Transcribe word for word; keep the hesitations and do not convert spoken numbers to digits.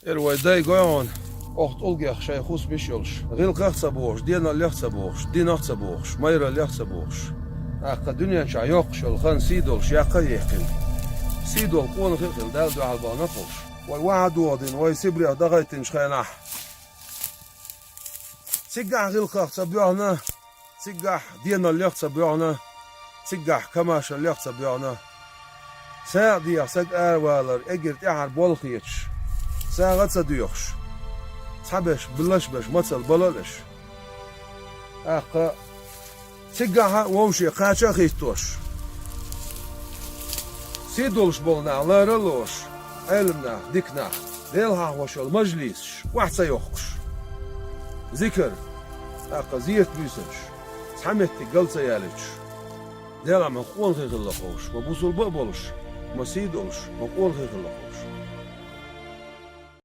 Эр вай дай гойгӀун, охьа тӀулгех шайн хус миш йолуш, гӀиллакхах а ца бохуш, деналлех а ца бохуш, динах а ца бохуш, майраллех а ца бохуш. ТӀаккха дуьнен чохь йоккхуш йолу хан сий долуш яккха а яьккхина. Сий долу къонахий а хилла, Далла дуьхьал бахана а хууш. Вай вахьа дохадина, вай Сибрех дӀагӀайттинчу хенахь, цигахь гӀиллакхах ца боьхна, цигахь деналлех ца боьхна, цигахь камашаллех ца боьхна. СагӀа деха сага аравалар, эггара тӀаьхьара болх хеташ, сагӀа а ца доьхуш, цхьаберш, лаш берш мацалла бала а лаш. ТӀаккха цигахь а вовше кхача а хӀиттош, сий долуш болу нах лара а лоруш, Ӏелам нах, дика нах, Дела хьахош йолу мажлисаш охьа ца йоккхуш, зикар, тӀаккха зерат буьйсанаш, цхьа меттиг гал ца ялийтуш, Делахь ма къонахий хилла хууш, ма бусулба а болуш, ма сий долуш, ма къонахий хилла хууш.